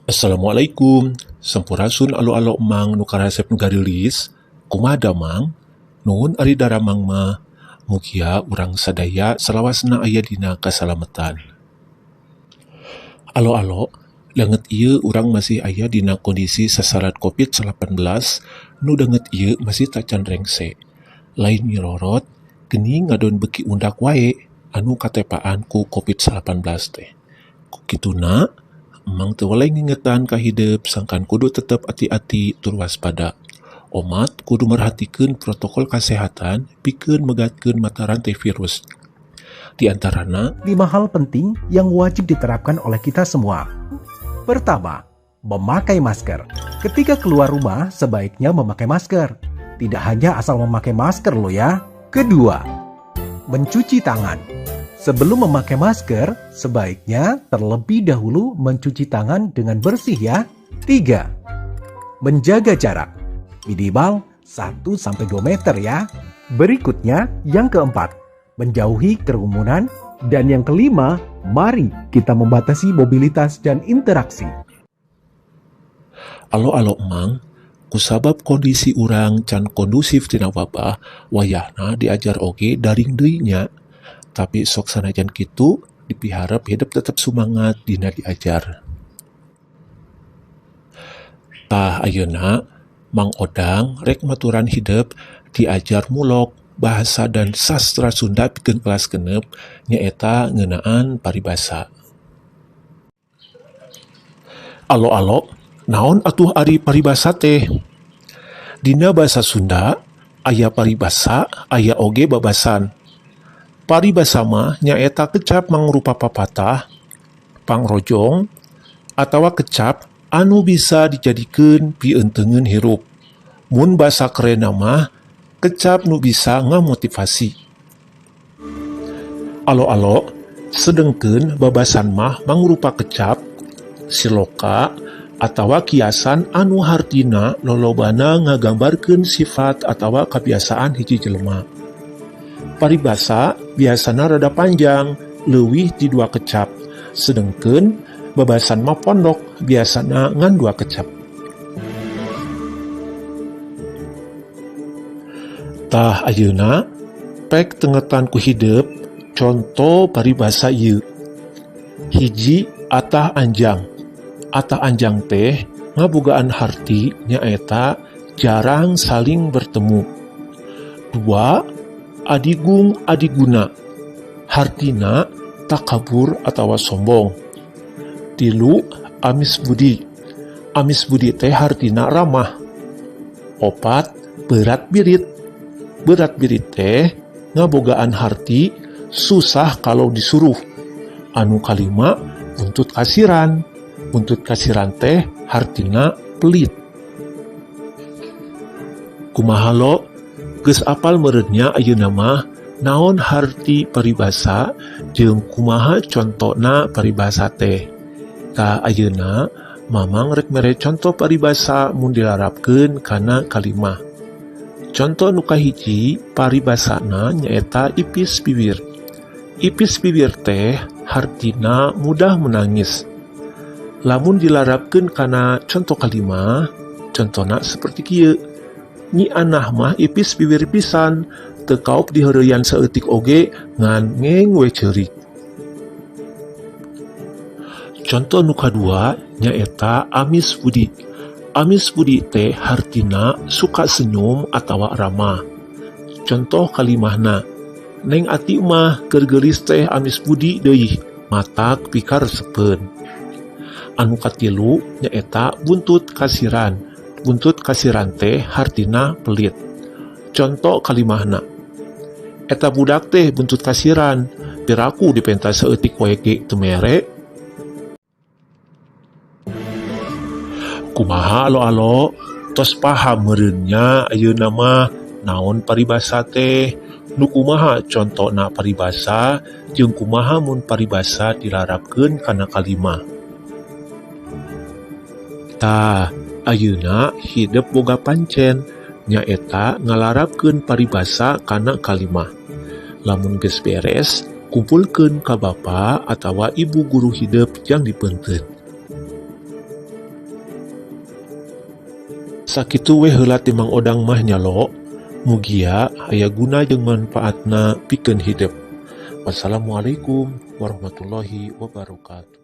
Assalamualaikum, sampurasun alo-alo emang nu karasep nu gareulis, kumaha damang? Nuhun ari daramang mah, mugia urang sadaya salawasna aya dina kasalametan. Alo-alo, danget ieu urang masih aya dina kondisi sasarat Covid 19 nu danget ieu masih tacan rengse. Lain nyirorot, geuning ngadon beuki undak wae anu katepaan ku Covid 19 teh. Ku kituna, Emang teu weleh ngingetan ka hidep sangkan kudu tetep ati-ati tur waspada. Omat kudu merhatikeun protokol kasehatan pikeun megatkeun mata rantai virus. Di antarana, 5 hal penting yang wajib diterapkan oleh kita semua. Pertama, memakai masker. Ketika keluar rumah, sebaiknya memakai masker. Tidak hanya asal memakai masker loh ya. Kedua, mencuci tangan. Sebelum memakai masker, sebaiknya terlebih dahulu mencuci tangan dengan bersih ya. 3, menjaga jarak. Minimal 1-2 meter ya. Berikutnya, yang keempat, menjauhi kerumunan. Dan yang kelima, mari kita membatasi mobilitas dan interaksi. Alo-alo emang, kusabab kondisi urang can kondusif tina wabah, wayahna diajar oge daring deui nya. Tapi sok sanajan kitu, dipiharep hidep tetep sumangat dina diajar. Tah ayeuna, Mang Odang rek maturan hidep diajar mulok bahasa dan sastra Sunda pikeun kelas 6 nyaeta ngeunaan paribasa. Alo-alo, naon atuh ari paribasa teh? Dina basa Sunda, aya paribasa, aya oge babasan. Paribasa mah nyaeta kecap mangrupa papatah, pangrojong, atawa kecap anu bisa dijadikeun pieunteungeun hirup. Mun basa kerenna mah kecap nu bisa ngamotivasi. Alo-alo, sedengkeun babasan mah mangrupa kecap, siloka, atawa kiasan anu hartina lolobana ngagambarkeun sifat atawa kabiasaan hiji jelema. Paribasa biasana rada panjang, leuwih ti 2 kecap, sedengkeun babasan mah pondok biasana ngan 2 kecap. Tah ayeuna pek tengetan ku hidep conto paribasa ieu. Hiji, atah anjang. Atah anjang teh ngabogaan harti nyaeta jarang saling bertemu. 2, adigung adiguna. Hartina takabur atawa sombong. 3, amis budi. Amis budi teh hartina ramah. 4, berat birit. Berat birit teh ngabogaan harti susah kalau disuruh. Anu kalima, buntut kasiran. Buntut kasiran teh hartina pelit. Kumaha lo? Geus apal meureunnya ayeuna mah naon harti paribasa jeung kumaha contona paribasa teh. Ka ayeuna Mamang rek mere conto paribasa mun dilarapkeun kana kalimah. Conto nu kahiji paribasana nyaeta ipis bibir. Ipis bibir teh hartina mudah menangis. Lamun dilarapkeun kana conto kalimah, contona seperti kieu. Nyi Anah mah ipis bibir pisan, teu kaop diheureuyan saeutik oge ngan ngeng we ceurik. Conto nu kadua nyaeta amis budi. Amis budi teh hartina suka senyum atawa ramah. Contoh kalimahna, Neng Ati mah keur geulis teh amis budi deui, matak pikaresepeun. Anu katilu nyaeta buntut kasiran. Buntut kasiran teh hartina pelit. Contoh kalimahna, eta budak teh buntut kasiran, piraku dipenta saeutik wae ge teu mere. Kumaha alo-alo, tos paham meureunnya ayeuna mah naon paribasa teh, nu kumaha contona paribasa jeung kumaha mun paribasa dilarapkeun kana kalimah. Tah, ayeuna hidep boga pancen nyaeta ngalarapkeun paribasa kana kalimah. Lamun geus beres, kumpulkeun ka bapa atawa ibu guru hidep jang dipeunteun. Sakitu we heula ti Mang Odang mah nya lo. Mugia aya guna jeung manfaatna pikeun hidep. Wassalamualaikum warahmatullahi wabarakatuh.